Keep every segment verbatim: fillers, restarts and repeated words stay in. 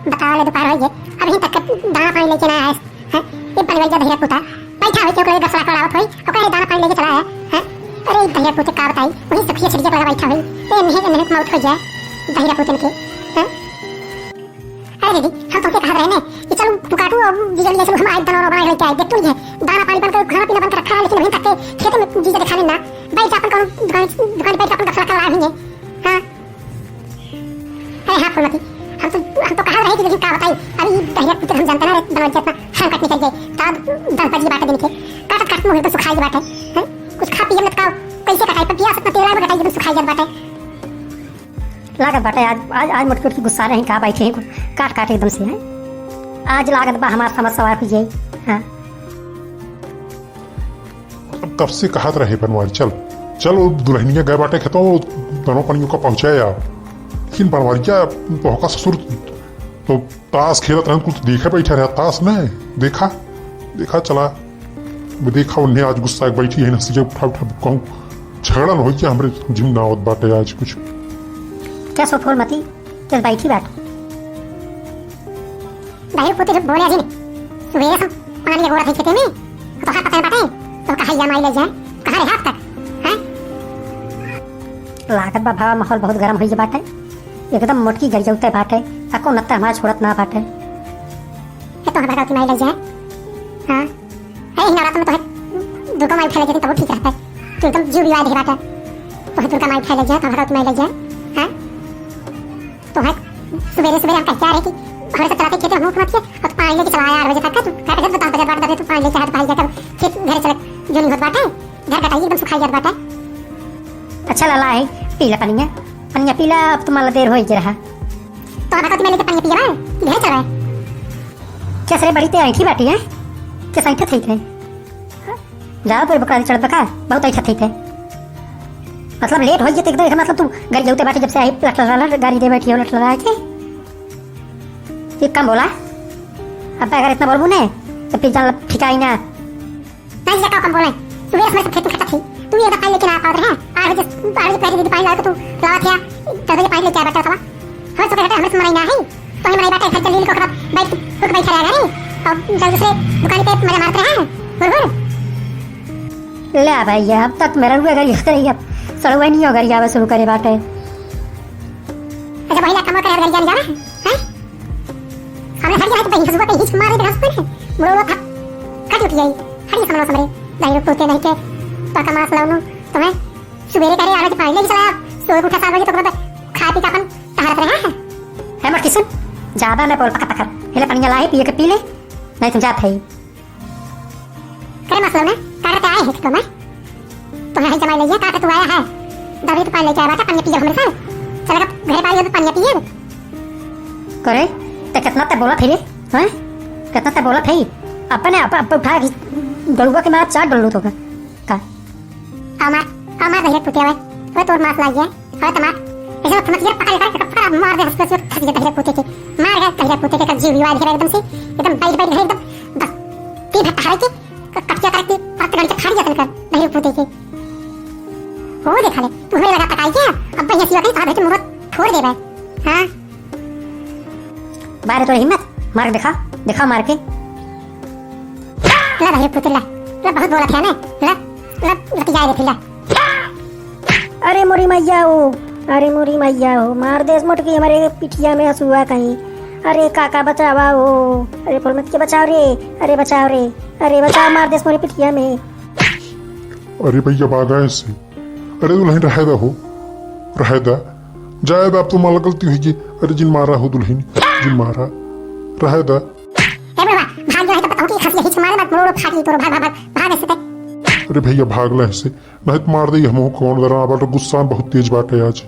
बतावा ले, दोपहर होइ गए, अभी तक के दाना पानी लेके ना आए। हैं? ये बनवैया दहिया पूता बैठा होई, केहू के लगे गसला करावत होई, ओकरे दाना पानी लेके चला है। हैं? अरे, ई दहिया पूते का बताई, वही सखिया छिड़िया के लगे बैठा होई। ए, नहीं, नहीं, मौत हो जाए दहिया पूतन के। हैं? अरे दीदी, हम तुमसे कहत रहे ने कि चलो तू काटू और जीजा ले चलो, हम आए दाना वाना बना के लेके आए। देख तू नहीं है, दाना पानी बन के खाना पीना बन के रखा है, लेकिन अभी तक के खेते में जीजा दिखा लेना। बैठ जा अपन कौनो दुकान, दुकान पे बैठ के अपन गसला करा हुई है। हाँ। अरे हाँ फूलमती, हम तो, हम तो कहत रहे कि लेकिन का बताई, अरे ई दहिया पूते हम जानते ना रे, बनवैया इतना हम कट निकल गए, तब दस बजे बाटे दिन के, काटत काटत मुँह एकदम सुखाई बाटे। हैं? कुछ खा पिए मत खाओ, कैसे कटाई, पर पिया सतना तेरा में कटाई एकदम सुखाई जात बाटे। लागत बाटे आज, आज, आज मोटकी मोटकी गुस्सा नहीं का बैठे हैं, काट काट एकदम से, हैं? आज लागत बा हमार समझ सवार हो जाई। हाँ। अब तब से कहत रहे बनवारी, चल, चल, वो दुल्हनिया गए बाटे खेतवा, वो दाना पानी ओका पहुँचाए आ। लेकिन बनवारिया, तोहका ससुर तो ताश खेलत रहन, कुछ देखे बैठा रहा, ताश नहीं देखा, देखा चला, वो देखा उन्हें आज गुस्सा बैठी है, नसीजे उठा उठा कहूँ झगड़ा न हो क्या, हमरे जिम ना आवत बाटे आज कुछ। क्या सो फूलमती, किस बैठी बात? दहिया पूते जब बोले जी ने, सुबह से पानी के गोरा थे खेते में, तो हर पता बाटे, तो कहा या माई ले जाए, कहाँ रहे अब तक, हैं? लागत बा भावा, माहौल बहुत गरम होई बाटे, एकदम मोटकी गरियौते बाटे, तको नत्ता हमार छोड़त ना बाटे। ये तो हमारा की माई ले जाए, हाँ? ए, ई नवरात्र में तो है, दुर्गा माई उठा ले जाती, तब ठीक रहता है। तू एकदम जीव बिवाए दे बाटे, तो है दुर्गा माई उठा ले जाए, तो हमारा की माई ले जाए, हैं? तो है, सुबेरे सुबेरे हम कहते आ रहे कि हमरे से चलाते खेते हम मत किए, और पानी लेके चला आया आठ बजे तक का, तू क्या बजे, दस बजे बाद दबे तू पानी लेके हाथ भाई जाकर खेत घर चले, जो नहीं होत बाटे, घर कटाई एकदम सुखाई जात बाटे। अच्छा लाला है, पीला पनिया, पनिया पीला, अब तुम्हारा देर हो ही रहा। तो अब तो मैं लेके पनिया पिया बा, घर चला है। क्या सरे बड़ी ते ऐठी बाटी है, क्या सैठत है इतने? जाओ, पूरे बकरा चढ़त बका, बहुत ऐसा थे। मतलब, लेट होइ गए तो एकदम, मतलब, तू गरियौते बाटे, जब से आई, लट लट लट गाड़ी दे बैठी हो, लट लट के। एक काम बोला, अब अगर इतना बोलबू ने, तो फिर जान ला, ठिकाई ना। नहीं, ये का काम बोले? सुबह से हमारे सब खेत में खटत थी, तू ये पानी लेके ना पावत रहे। आठ बजे, आठ बजे पहले दीदी पानी लाओ तो तू लावत है, दस बजे पानी लेके आ बैठा था। हमें तो कहते, हमें तो मनाई ना है। तोहे मनाई बाटे, घर चल लील को खराब, बैठ, रुक बैठा रहा घरे। और चल दूसरे दुकान पे मजा मारते रहे, हुर हुर। ले भैया, अब तक मेरा रुआ गरिया करे, अब सड़ुआ नहीं हो गरिया, बस शुरू करे बाटे। अच्छा, वही काम करे, घर जाने जाना है, हैं? हमने हर जगह तो बहिन हसुआ पे हिच मारे, बस पे मुड़ो था, कट उठ गई। हर ये समझो समरे, दाई रुक तोते नहीं के, तो का मास लाऊं, तुम्हें सुबेरे करे, आवे के पानी लेके चला, सोए उठा सात बजे तो खा पी के अपन टहलत रहे हैं। है मोटकी सुन, ज्यादा न बोल, पकड़, पकड़। हेले पनिया लाए, पिए के पी ले, नहीं तुम जात है। करे मतलब ना, काटे ते आए हैं तो मैं। तुम्हें है जमाई ले गया, काटे तू आया है। दबी तो पानी लेके आया बाटा, पनिया पिए हमरे साथ। चल अब घरे पाई हो तो पनिया पिए। करे, ते कितना ते बोला थे रे, हैं? कितना ते बोला थे? अपने आप, आप उठा के डलुआ के मार चार डल्लू तो का? का? हमार, हमार दहिया पुतिया हुआ, वो तोर मास लाग गया। अरे तमार, ऐसे मत समझ, पकड़, पकड़, पकड़, मार दे, हंस, हंस, हंस, दहिया पूते के। मार दे, दहिया पूते के, कर जीव विवाह घेरा एकदम से, एकदम बैठ, बैठ, एकदम, बस, तीन हाथ हारे के, क-, कटिया करके, हाथ गंज फाड़ दिया तनकर, दहिया पूते के। हो देखा ले, तू हमें लगा तकाई क्या? अब भैया सिवा कहीं तो हाथ धर के मुंह फोड़ देबे। हाँ? बारे तोर हिम्मत, मार के दिखा, दिखा मार के। ला दहिया पूते ला, ला बहुत बोला था ना, ला, ला, लतिया दे फिर ला। अरे मोरी मैया हो, अरे मोरी मैया हो, मार देस मोटकी हमरे पिठिया में हसुआ कहीं। अरे काका बचावा हो, अरे फुलमत के बचाओ रे, अरे बचाओ रे, अरे बचाओ, मार देस मोरी पिठिया में। अरे भैया भागा ऐसे, अरे दुल्हन रहे दा हो, रहे दा, जाए दा, अब तो माला गलती हुई गई। अरे जिन मारा हो दुल्हन, जिन मारा, रहे दा। ए बुढ़वा, भाग जो है तो बताओ कि खसिया हिच मारे मत, मोड़ो फाटी तोरो, भाग, भाग, भाग, भाग ऐसे ते। अरे भैया भाग ला ऐसे, नहीं तो मार दे हमहू कौन दरा बाटे, गुस्सा बहुत तेज बाटे आज।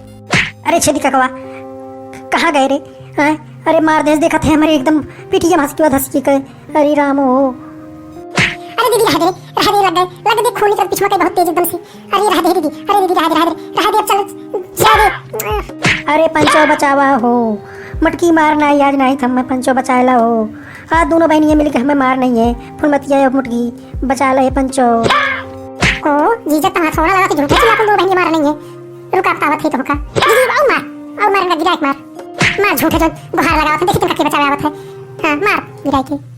अरे छेदी ककवा, कहाँ गए रे? हाँ? अरे मार देस, देखत है हमरे एकदम पिठिया में हंसी के बाद हंसी के। अरे राम हो। अरे दीदी रह दे, रह दे, लग गए, लग दे, खून निकल पिछुआ के बहुत तेज एकदम से। अरे रह दे दीदी, अरे दीदी रह दे, रह दे, रह दे, अब चल, जा दे। अरे पंचो बचावा हो, मटकी मार नहीं, आज नहीं थम, मैं पंचो बचाएला हो। आज दोनों बहनियाँ मिलके हमें मार नहीं है, फुलमतिया और मुटकी बचा ले पंचो। ओ जीजा, तुम्हारा सोना लगा के झूठे चिल्ला, तुम दो बहनियाँ मार नहीं है। रुक, अब तावत है तो का। दीदी, और मार, और मार, गिरा एक मार। मार झूठे जौन गुहार लगावत है, देखी तुमका के बचावे आवत है। हाँ, मार गिराई के।